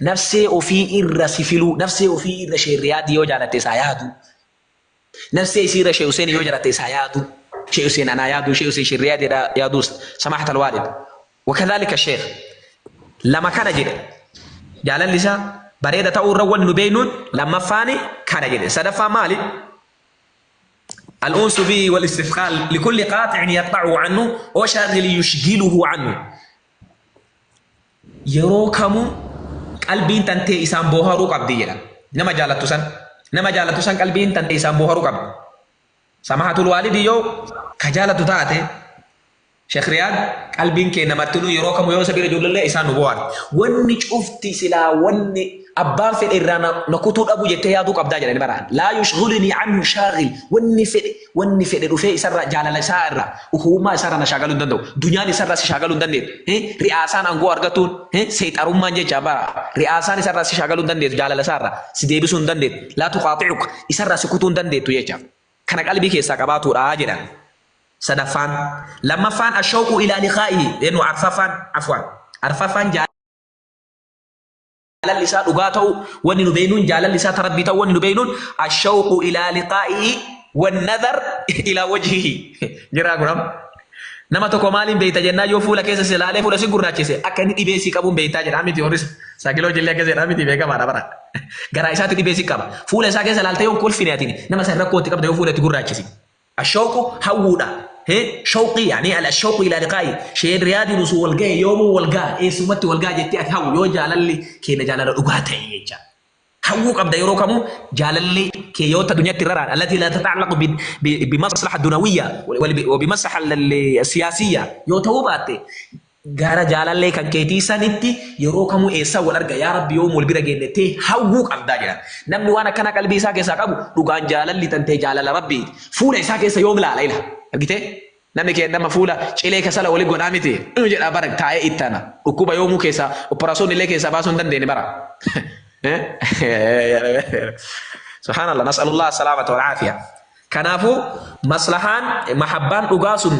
Nafsee ofii irra si filuu, nafsee ofii irra Sheikh Riyaadii yoo jaalatte isaa yaaduu. Nafsee isii irra Sheikh Hussein yoo jaalatte isaa yaaduu. Sheikh Hussein anaa yaaduu, Sheikh Hussein Sheikh Riyaadii yaaduu samahat alwaalid. Wakadhalika Sheikh. Lama kana jedhe. Jaalalli isaa bareeda ta'uu irra wanni nu beeknuun lammaffaani kana jedhe. Sadaffaan maali? الأنس به والاستثقال لكل قاطع يقطعه عنه وشاغل يشغله عنه yeroo kamuu qalbiin tantee isaan booharuu qabdi jedha. Nama jaalattu san nama jaalattu san qalbiin tantee isaan booharuu qabdi. Samahatul waalidi yoo ka jaalattu taate Sheekh Riyaad qalbiin kee namattinuu yeroo kamuu yoo isa bira jirullee isaan nu booharti. Wanni cufti silaa wanni abbaan fedhe irraa na kutuu dhabuu jettee yaaduu qabdaa jedhani bara. Laa yushghulunii anhu shaagil wanni fedhe Wanni fedhe dhufee isarraa jaalala isaa irraa ukuwummaa isaarraa na shaagaluu hin danda'u. Dunyaan isarraa si shaagaluu hin dandeettu. Ri'aasaan aangoo argatuun seexarummaan jecha bara ri'aasaan isarraa si shaagaluu hin dandeettu jaalala isaa irraa si deebisuu hin dandeettu. Laa tuqaaxi'uka isarraa si kutuu hin dandeettu jecha. Kana qalbii keessaa qabaatuudha jedhan. Sadaffaan. Lammaffaan ashawqu ilaa liqaa'ihi jennu arfaffaan afwaan. Arfaffaan jaalalli isaa dhugaa ta'uu wanni nu beeynuun jaalalli isaa ta Rabbii ta'uu wanni nu beeynuun ashawqu ilaa liqaa'ihi wannadhar ilaa wajhihi jiraa kun amma nama tokko maaliin beeyta jennaan yoo fuula keessa si ilaalee fuula si gurraachise akka inni dhibee si qabuun beeytaa jedhaa miti warri saakiloo jillee akkas jedhaa miti beekamaadha bara garaa isaatti dhibee si qaba fuula isaa keessa ilaaltee yoo hin kolfine atini nama san rakkoo itti qabda yoo fuula itti gurraachisi Ashawqu hawwuudha. Shawqii yaani al ashawqu ilaa liqaa'i. Sheen riyaadiin osoo wal gahe yoomuu wal gaha eessumatti wal gaha jettee ati hawwu yoo jaalalli keenya jaalala dhugaa ta'e jecha. Hawwuu qabda yeroo kamuu jaalalli kee yoo ta dunyatti raraan allatii laa tata'allaqu bimaslaha dunawiyya wa bimaslaha siyaasiyya yoo ta'uu baatte Gara jaalallee kan keetii sanitti yeroo kamuu eessaan wal arga yaa Rabbi yoom wal bira geenne jettee hawwuu qabdaa jedhan. Namni waan akkanaa qalbii isaa keessaa qabu dhugaan jaalalli tantee jaalala Rabbiiti. Fuula isaa keessa yoom laala ila. Argitee? Namni keenya amma fuula cilee kasala wali godhaa miti. Jedhaa bara taa'ee ittana. Dhukkuba yoomuu keessaa operaasoon illee keessaa baasuu hin dandeenye bara. Subhaanallah nas'alullah salaamata wal aafiya. Kanaafuu maslahaan mahabbaan dhugaa sun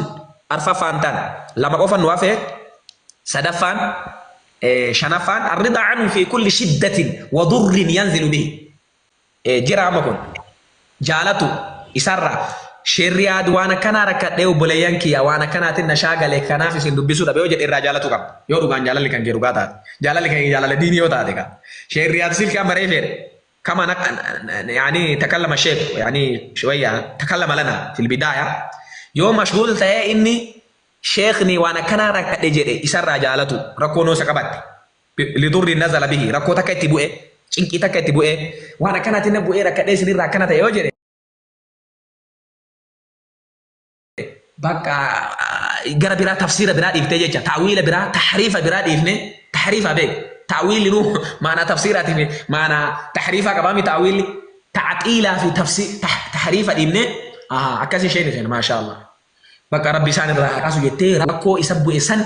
arfaffaan tana. Lama qofa nu hafe. Sadaffaan shanaffaan arridaa anhu fi kulli shiddatin wa durrin yanzilu bihi. Jira amma kun jaalatu isarraa sheerriyaad waan akkanaa rakkadhee obboleeyyan kiyya waan akkanaatiin na shaagale kanaaf isin dubbisuu dhabe yoo jedhe irraa jaalatu qaba. Yoo dhugaan jaalalli kan kee dhugaa taate. Jaalalli kan kee jaalala diinii yoo taate kaa. Sheerriyaad silkii amma reefeedha. كما نق... يعني تكلم الشيخ يعني شوية تكلم لنا في البداية يوم مشغول تهي إني شيخني وانا كان ركدhe jedhe isarraa jaalatu rakkoo noosa qabatte lidurri nazala bihi rakkoo takka itti bu'e cinqii takka itti bu'e waan akkanaatiin na bu'ee rakkadhee isinirraa akkana ta'e yoo jedhe bakka gara biraa tafsiira biraa dhiiftee jecha ta'wiila biraa tahriifa biraa dhiifne tahriifa beek ta'wiilli nu maanaa tafsiiraatii fi maanaa tahriifaa qabaami ta'wiilli ta'xiilaa fi tahriifa dhiifne akkas isheen isheen maashaa Allah bakka rabbi isaan irraa haa kaasu jettee rakkoo isa bu'e san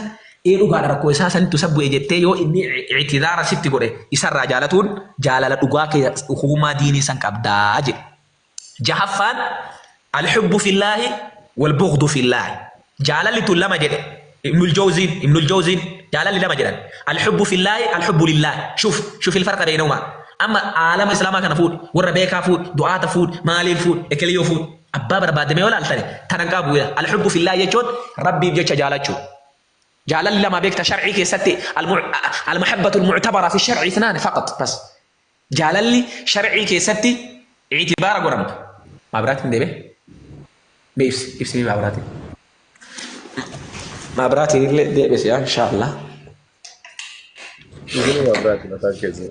ee dhugaadha rakkoo isaa sanittu isa bu'e jettee yoo inni ictidaara sitti godhe isarraa jaalatuun jaalala dhugaa kee hukumaa diinii san qabdaa jedhe. Jahaffaan alhubbu fillaahi walbughdu fillaahi. Jaalalli tun lama jedhe Ibnul Jawziin Ibnul Jawziin jaalalli lama jedhan. Alhubbu fillaahi alhubbu lillaahi. Shuf shuf ilfarqa beeynahumaa. Amma aalama islaamaa kana fuudhi warra beekaa fuudhi du'aata fuudhi maaliin fuudhi ekeliyoo fuudhi abbaa barbaadame yoo laaltane tanan qabu alhubbu fillaahi jechuun rabbiif jecha jaalachuu. Jaalalli lama beekta shar'ii keessatti almahabbatu almu'tabara fi shar'i ithnaani faqat bas. Jaalalli shar'ii keessatti itibaara godhamtu. Maabiraatiin deebe? Mee ibsi, ibsi mee maabiraatiin. Maabiraatiin illee deebisi yaa inshaallah. Isin maabiraatiin mataan keessa.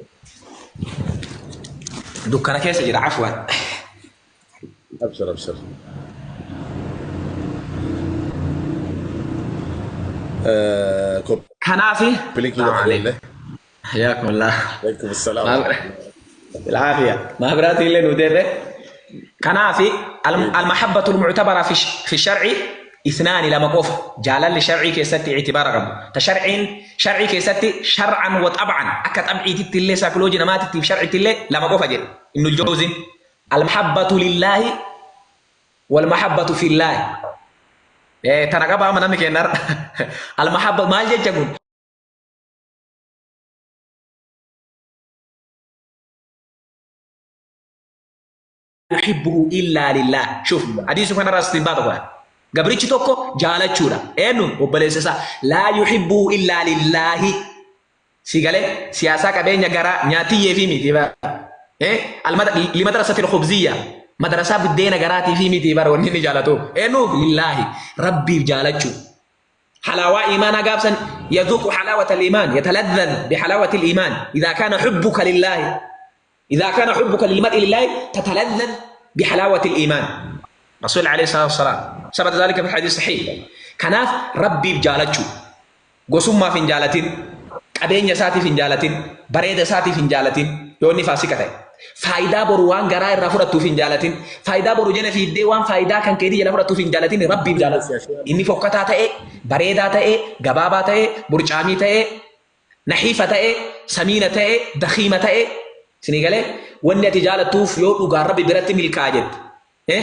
Dukkana keessa jira afwan. Abshir abshir. Kanaafi. Koppilinkii godhadhe. حياكم الله Alaikum salaam. بالعافية ما براتي إلا ندير كنافي المحبة المعتبرة في الشرع اثنان لما قف جالل شرعي كيستي اعتبار قبل تشرعين شرعي كيستي شرعا وطبعا أكا طبعي تتلي ساكولوجي ما تتي شرعي تلي لما قف جل إنه الجوزين المحبة لله والمحبة في الله إيه تنقبها من أمك المحبة ما الجد يحبه إلا لله. شوف حديث كان راس استنباط قرآن. Gabrichi tokko jaalachuudha. Eenyu? Obboleessa isaa. لا يحبه إلا لله. Si galee siyaasaa, qabeenya, garaa nyaatiyyee fi miti bara. لمدرسة الخبزية. Madrasaa buddeena garaatii fi miti bara wanni inni jaalatu. Eenyuuf? لله. Rabbiif jaalachuu. حلاوة إيمانا قابسا يذوق حلاوة الإيمان، يتلذذ بحلاوة الإيمان. إذا كان حبك لله، إذا كان حبك للمرء لله، تتلذذ بحلاوة الإيمان. رسول عليه الصلاة والسلام ثبت ذلك في الحديث الصحيح. Kanaaf Rabbiif jaalachuu, gosummaaf hin jaalatin, qabeenya isaatiif hin jaalatin, bareeda isaatiif hin jaalatin. Yoo inni faasika ta'e, faayidaa boru waan garaa irraa fudhattuuf hin jaalatin, faayidaa boru jala fiiddee waan faayidaa kan keetii jala fudhattuuf hin jaalatin. Rabbiif jaalatu. Inni fokkataa ta'e, bareedaa ta'e, gabaabaa ta'e, burcaamii ta'e, naxiifa ta'e, samiina ta'e, dakiima ta'e, isinii galee, wanni ati jaalattuuf yoo dhugaan Rabbi biratti milkaa'a jette.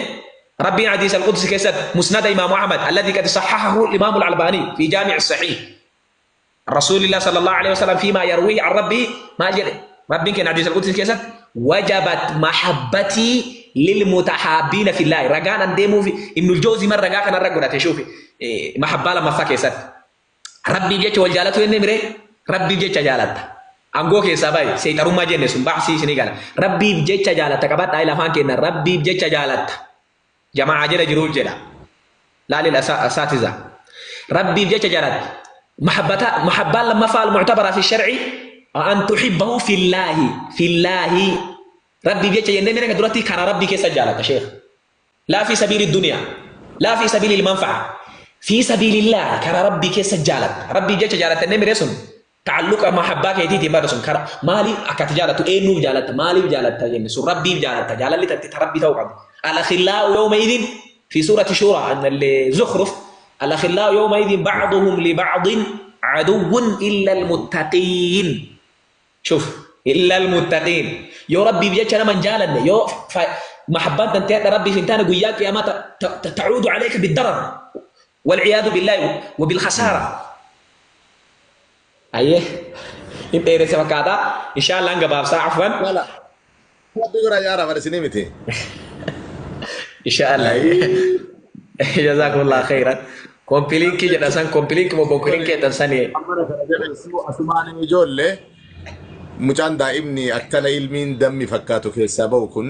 ربي حديث القدس كيست مسند إمام أحمد الذي قد صححه الإمام الألباني في جامع الصحيح، رسول الله صلى الله عليه وسلم فيما يرويه عن ربي ما جري ربي كان حديث القدس كيست: وجبت محبتي للمتحابين في الله. رجعنا ندمو في ابن الجوزي مرة رجع كان رجع شوفي إيه محبة لما فكيست Rabbi jecha wal jaalatu inni mire Rabbiif jecha jaalatta. Angoo keessaa bahi, seexarummaa jenne sun baasii isinii gala. Rabbiif jecha jaalatta, qabadhaa lafaan kenna, Rabbiif jecha jaalatta. Jamaa jala jiruuf jedha. Laalil asaatiza. Rabbiif jecha jaalatta. محبة محبة lammaffaa المعتبرة في الشرع أن تحبه في الله، في الله. Rabbiif jecha jennee mire duratti karaa Rabbii keessa jaalatta sheekh. لا في سبيل الدنيا، لا في سبيل المنفعة، في سبيل الله. Karaa Rabbii keessa jaalatta. Rabbii jecha jaalatta jennee mire sun تعلق محبة keetiitiin bara sun karaa maaliif akkati jaalattu, eenyuuf jaalatta, maaliif jaalatta jenne sun Rabbiif jaalatta. Jaalalli tatti Rabbii ta'uu qabdi. الأخلاء يومئذ في سورة شورى أن الزخرف الأخلاء يومئذ بعضهم لبعض عدو إلا المتقين. شوف، إلا المتقين. Yoo Rabbiif jecha nama hin jaalanne, yoo محبان تنتهي ربي فانتانا قياك يا ما تعود عليك بالضرر والعياذ بالله وبالخسارة. أيه انت إيه فكاتا إن شاء الله انقباب عفوا. لا لا، Rabbi bira yaara bara isinii miti. إن شاء الله، جزاكم الله خيرا. Copy link jedha san, copy link moo copy link jedhan sani. Amma kana jabeessu asumaan ijoollee mucaan daa'imni akkana ilmiin dammi fakkaatu keessaa bahu kun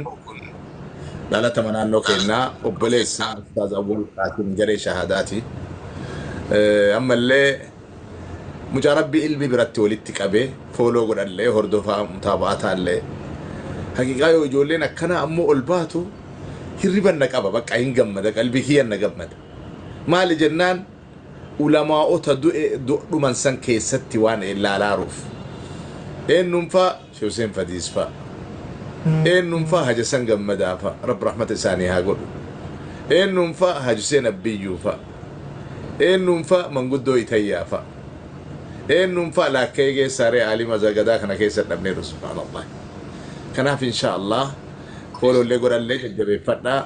dhalatama naannoo keenyaa, obboleessa Ustaaz Awwal Qaasim garee shahaadaati. Ammallee mucaa Rabbi ilmi biratti walitti qabee follow godhallee hordofaa mutaaba'ataallee haqiiqaa yoo ijoolleen akkana ammoo ol baatu hirriban na qaba, bakka hin gammada, qalbii kiyyan na gammada. Maali jennaan ulamaa'ota du'e dhuman san keessatti waan ilaalaaruuf. Eenyuun faa? Hussein Fadiis faa. Eenyuun faa? Hajasan Gammadaa faa. Rabbi rahmata isaanii haa godhu. Eenyuun faa? Hajuseen Abbiyyuu faa. Eenyuun faa? Manguddoo Itayyaa faa. Eenyuun faa? Laakkee geessaaree aalima zagadaa kana keessa dhabneeru, subhaanallah. Kanaaf insha Allah followllee godhallee jajjabeeffadhaa,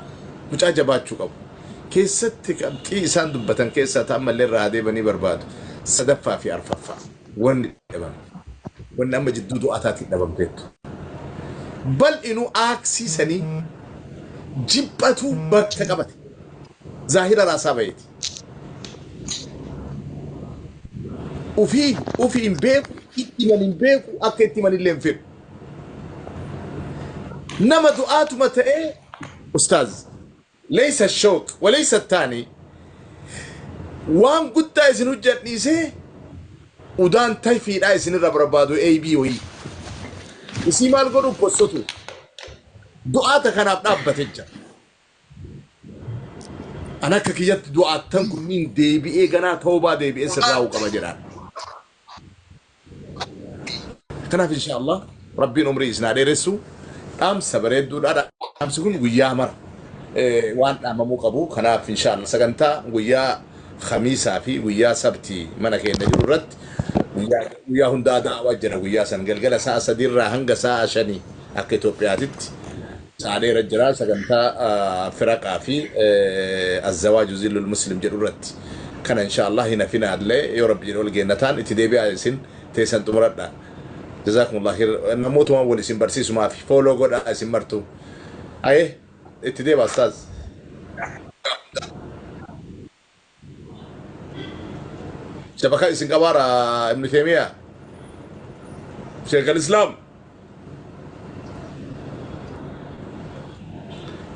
mucaa jabaachuu qabu. Keessatti qabxii isaan dubbatan keessaa ta'ammallee irraa adeemanii barbaadu. Sadaffaa fi arfaffaa wanni dhabame. Wanni amma jidduu du'aataatiin dhabamteettu. Bal'inuu aaksiisanii jibbatu bakka qabate. Zaahira raasaa baheeti. Ufii hin beeku, itti himan hin beeku, akka itti himan illee hin fedhu. Nama du'aatuma ta'ee ustaaz ليس الشوق وليس الثاني waan guddaa isin hojjedhiisee udaan tayfiidhaa isinirra barbaadu AB wayii. Isii maal godhu possotu du'aata kanaaf dhaabbate jira. An akka kiyyatti du'aattan kunniin deebi'ee ganaa toobaa deebi'ee sirraa'uu qaba jedhaan. Kanaaf insha Allah Rabbiin umrii isin haa dheeressu. Dhaamsa bareedduudha. Dhaamsi kun guyyaa mara waan dhaamamuu qabu. Kanaaf insha Allah sagantaa guyyaa Khamiisaa fi guyyaa Sabtii mana keenya jiru irratti guyyaa hundaa daawaa jira. Guyyaa san galgala sa'a 3rraa hanga sa'a 5 akka Itoophiyaatitti sa'a dheera jira sagantaa firaqaa fi الزواج ذل المسلم jedhu irratti. Kana insha Allah hin hafinaallee yoo Rabbi jedhe wal geennataan itti deebi'aa isin teessan xumuradha. جزاكم الله خير. Namootuma wal isin barsiisumaa fi follow godhaa isin martu. Ayee. Itti deema ustaaz. Shabaka isin qabaara Ibn Taymiyaa. Sheekh al-Islaam.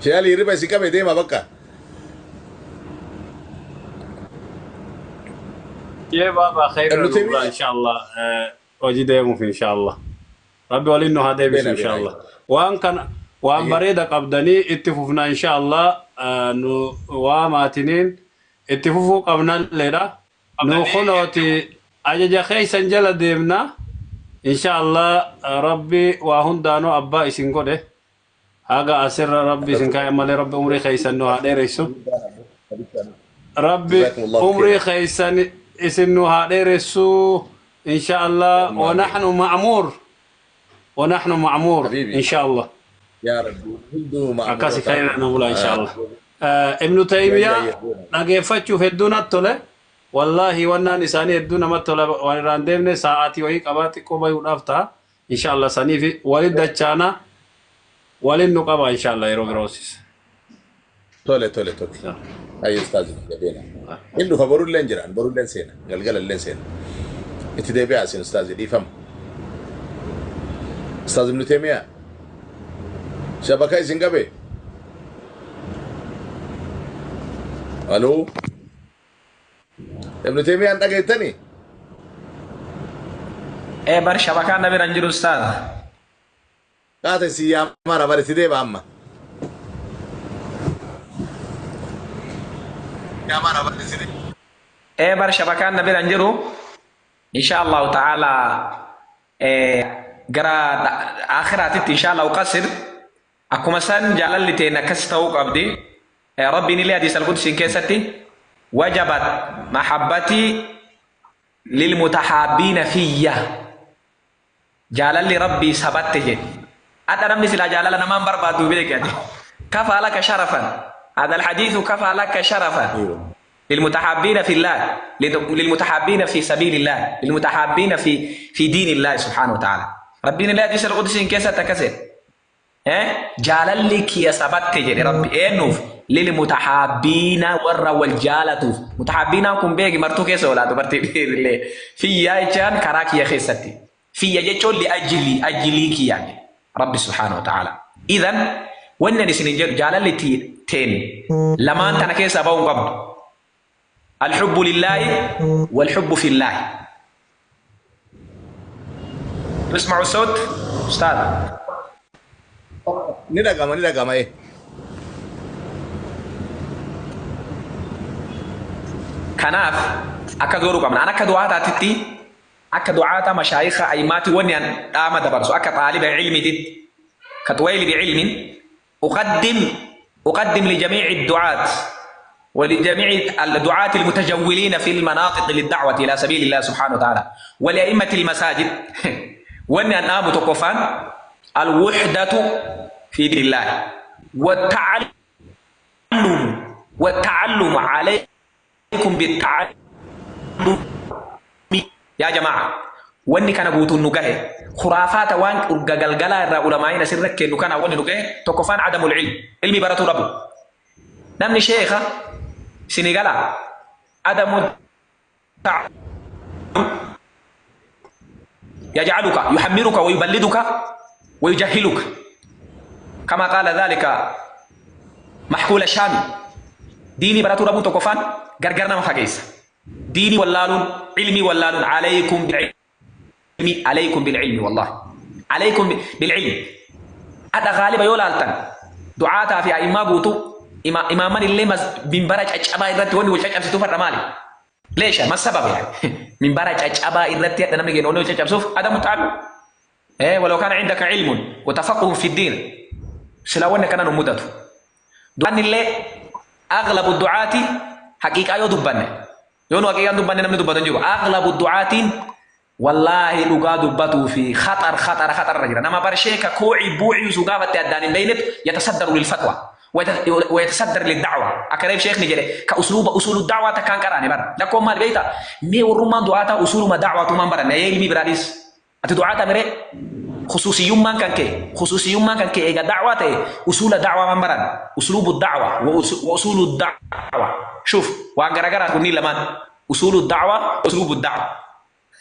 Sheekh Ali hirriba isin qabe deema bakka. Yee baaba khayra Ibn nu bulaa Taymiyaa. inshallah. Hojii deemuuf inshallah. Rabbi waliin nu haa deebisu Beena beena. inshallah. Waan kana waan bareeda qabdanii itti fufna inshallah. Nu waa maatiniin itti fufuu qabnalleedha. Nu kunooti ajaja keessan jala deemna. Inshallah Rabbi waa hundaanuu abbaa isin godhe. Haga asirra Rabbi isin kaa'e malee Rabbi umrii keessan nu haa dheeressu. Rabbi Jazakumullahu umrii khairan. keessan isin nu haa dheeressu. Inshallah Allahumma wa amiin. nahnu ma'muur. Wa nahnu ma'muur Habibi. inshallah. Yaa Rabbi hunduu Akkasi ma'muurota. khayra nu bula inshallah. Ibnu Yayya Taymiyaa dhageeffachuuf hedduu natti tole. Wallaahi wannaan isaanii hedduu namatti tola waan irraan deemne sa'aatii wayii qabaa xiqqoo bayuudhaaf ta'a. Inshallah saniif walin dachaana walin nu qaba inshallah yeroo biroosis. Tole tole tole. Ayyo ustaazi beena. Hin dhufa borullee hin jiraan borullee seena galgalallee seena. Itti deebi'aa isin ustaazi dhiifama. Ustaaz Ibn Taymiyaa. Shabaka isin qabe. Aloo. Ibn Taymiyaan dhageettanii? Ee bar shabakaan na bira hin jiru ustaaz. Qaate si yaamara bar itti deeba amma. Yaamara bar itti deeba. Ee bar shabakaan na bira hin jiru. Insha Allahu ta'ala gara akhiraatitti insha Allahu qasir akkuma san jaalalli teen akkas ta'uu qabdi. Rabbiin illee hadiis al-qudsiin keessatti wajabat mahabbatii lilmutahaabbiina fiyya jaalalli Rabbii sabatte jedhe. Adha namni silaa jaalala namaan barbaadu beeke ati. Kafaa laka sharafan. هذا الحديث كفى لك شرفا للمتحابين في الله، للمتحابين في سبيل الله، للمتحابين في دين الله سبحانه وتعالى. ربنا لا حديث القدس كيسة تكسر jaalalli kiyya sabatte jedhe Rabbi eenyuuf lilmutahaabbiina warra wal jaalatuuf. Mutahaabbiinaan kun beeki martuu keessa oolaa dubartii dhiirillee. Fiyyaa jechaan karaa kiyya keessatti. Fiyya jechuun li ajlii ajlii kiyyaa jedhe Rabbi subhaanahu wa ta'ala. Idan wanni ani isinin jedhu jaalalli teen lamaan tana keessaa ba'uu hin qabdu. Alhubbu lillaahi walhubbu fillaahi. Tusma'u sawt ustaad. Ni dhagama ni dhagama ee. Kanaaf akka godhuu qabna. An akka du'aataatitti akka du'aata mashaayikha aymaati wanni an dhaama dabarsu akka xaaliba ilmiititti ka xuwaylibi ilmin uqaddim uqaddim lijamiici du'aat ولجميع الدعاة المتجولين في المناطق للدعوة إلى سبيل الله سبحانه وتعالى ولأئمة المساجد وأن أن تقفان الوحدة في دين الله والتعلم والتعلم عليكم بالتعلم يا جماعة wanni kana guutuun nu gahe khuraafaata waan urga galgalaa irraa ulamaa'ina sirra kennu kana wanni nu gahe tokkoffaan adamul ilm ilmi baratuu dhabu namni sheekha isinii gala adamu يجعلك يحمرك ويبلدك ويجهلك كما قال ذلك محكول الشامي ديني براتو ربو تكفان غرغرنا ما فقيس ديني ولالون علمي ولالون عليكم بالعلم عليكم بالعلم والله عليكم بالعلم هذا غالبا يولالتن دعاتا في أئمة قوتو إمامان اللي منبرج أجأبا إرتي وني والشجع سيتوفر رمالي ليش ما السبب يعني منبرج أجأبا إرتي أنا نمجي نوني والشجع سوف هذا متعلم إيه ولو كان عندك علم وتفقه في الدين سلاونا كان نمدته دعان اللي أغلب الدعاة حقيقة يو دبنة يونو حقيقة دبنة نمني دبنة جوا أغلب الدعاة والله لغا دبتو في خطر خطر خطر رجل نما برشيك كوعي بوعي سوغافة الدانين بينت يتصدر للفتوى ويتصدر للدعوة أكريم شيخ نجري كأسلوب أصول الدعوة تكان كراني بر لكم مال بيتا مي ورمان دعاتا أصول ما دعوة ما برا نيل مي براديس أتدعاتا مري Khusuusiyyummaan kan kee, khusuusiyyummaan kan kee eega da'waa ta'e, usuula da'waa man baran, usluubu da'wa wa usuulu da'wa. Shuuf, waan garagaraa kunniin lamaan, usuulu da'wa, usluubu da'wa.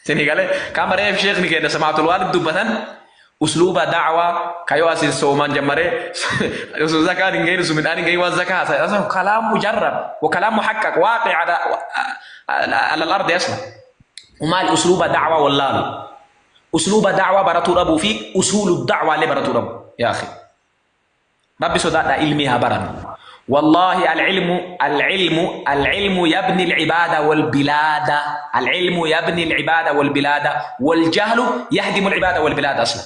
Isinii galee? Kama reef sheekni keenya samaatul waalid dubbatan, usluuba da'waa ka yoo asin soomaan jammaree osoo zakaan hin gahin, osoo midhaan hin gahin waan zakaa haasa'e aslan kalaam mujarrab wa kalaam muhaqqaq waaqi ala ala al-ardi aslan. Maali usluuba da'waa wallaalu? Usluuba da'waa baratuu dhabuu fi usuulu da'waa illee baratuu dhabu. Yaa akhi. Rabbi sodaadhaa, ilmii haa barannu. Wallaahi, al-ilmu, al-ilmu, al-ilmu yabni al-ibaada wal bilaada, al-ilmu yabni al-ibaada wal bilaada, wal jahlu yahdimu al-ibaada wal bilaada aslan.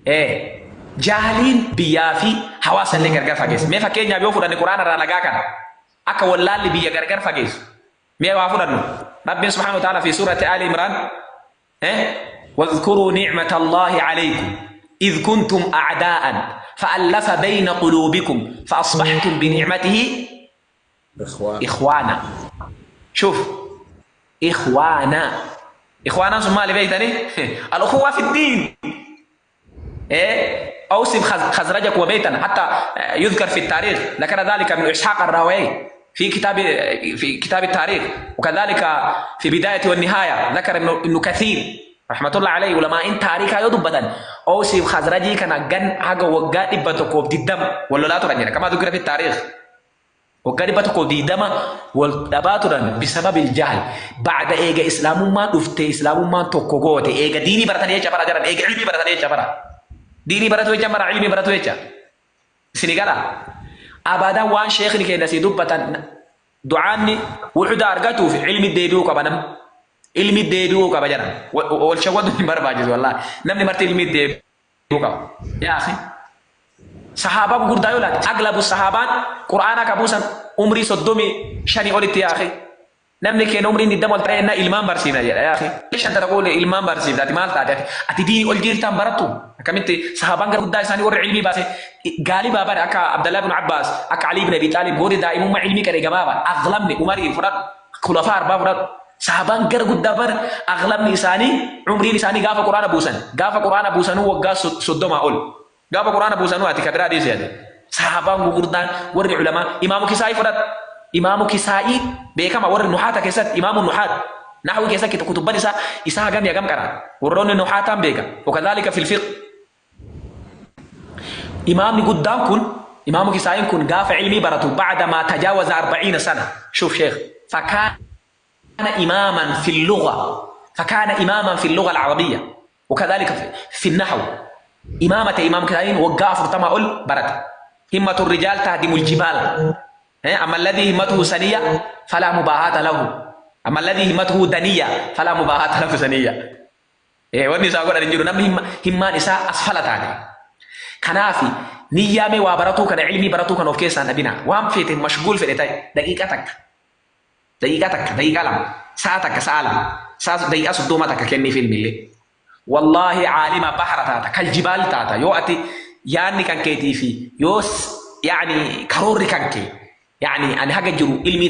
Ee, jaahliin biyyaa fi hawaasa illee gargar fageessa. Mee fakkeenyaaf yoo fudhanne, Quraana irraa nagaa kana akka wallaalli biyya gargar fageessu. Mee waa fudhannu. Rabbiin subhaanahu wa ta'ala fi suurati Ali Imraan, واذكروا نعمة الله عليكم إذ كنتم أعداء فألف بين قلوبكم فأصبحتم بنعمته إخوان. إخوانا. شوف، إخوانا، إخوانا ثم maali beeytani? الأخوة في الدين. إيه، أوس خزرج وبيتا حتى يذكر في التاريخ، ذكر ذلك من إسحاق الراوي في كتاب التاريخ، وكذلك في بداية والنهاية ذكر ابن كثير رحمة الله عليه. علماء تاريخ يدبتن أوس خزرجي كان جن حاجة waggaa 120 wal lolaa turan كما ذكر في التاريخ. Waggaa 120 wal dhabaa turan بسبب الجهل. بعد eega islaamummaan dhufte, islaamummaan tokko goote, eega diinii baratanii jecha bara jaran, eega ilmii baratanii jecha bara diinii baratu jecha bara ilmii baratu jecha. Isini gala abadan waan sheekni keenya si dubbatan, du'aanni wuxuda argatuuf ilmi deebi'uu qaba. Nam ilmi deebi'uu qaba jedhan wal shawwadu hin barbaachisu. Wallahi, namni marti ilmi deebi'uu qaba. Yaa akhi, sahaabaa gurguddaa yoo laate, aglabu sahaabaan qur'aana qabuusan umrii 35 olitti. Yaa akhi, namni keenya umriin 20 ol ta'e na ilmaan barsiifna jedha. Yaa akhi, shanta taqoole ilmaan barsiifta, ati maal taate? Ati diinii ol jirtaan barattu akkamitti? Sahaabaan gara guddaa isaanii warri ilmii baase gaalibaa bare, akka Abdallah ibn Abbas, akka Ali ibn Abi Talib, warri daa'imummaa ilmii qare gabaaba. Aglamni Umarii fudhadhu, khulafaa arbaa fudhadhu, sahaabaan gara guddaa bare aglamni isaanii umriin isaanii gaafa quraana buusanuu waggaa 30 ol gaafa quraana buusanuu. Ati kabiraa dhiisi. Ati sahaabaan gurguddaan warri ulamaa, Imaamu Kisaa'ii fudhadhu. Imaamu Kisaa'ii beekama warri nuhaata keessatti, imaamu nuhaat nahwi keessatti kutubban isaa hagam hagam qara, warroonni nuhaataan beeka. وكذلك في الفقه imaamni guddaan kun, Imaamu Kisaa'iin kun, gaafa ilmii baratu بعدما تجاوز 40 سنة. شوف شيخ، فكان إماما في اللغة، فكان إماما في اللغة العربية وكذلك في النحو. إمامة إمام كثيرين waggaa 40 ol barate. همة الرجال تهدم الجبال. أما الذي همته سنية فلا مباهاة له، أما الذي همته دنية فلا مباهاة له. سنية wanni isaa godhan hin jiru. Namni himmaan isaa asfala taate. Kanaafi niyyaamee waa baratuu kana, ilmii baratuu kana of keessaa hin dhabina. Waan feete mashguul fedhe ta'e, daqiiqaa 1, daqiiqaa 1, daqiiqaa 2, sa'a 1, sa'a 2, sa'a daqiiqaa 30 takka kenniif ilmillee. Wallaahi, caalima bahara taata, كالجبال taata. Yoo ati yaanni kan keetii fi yoo يعني karoorri kan kee يعني ani haga jiru ilmii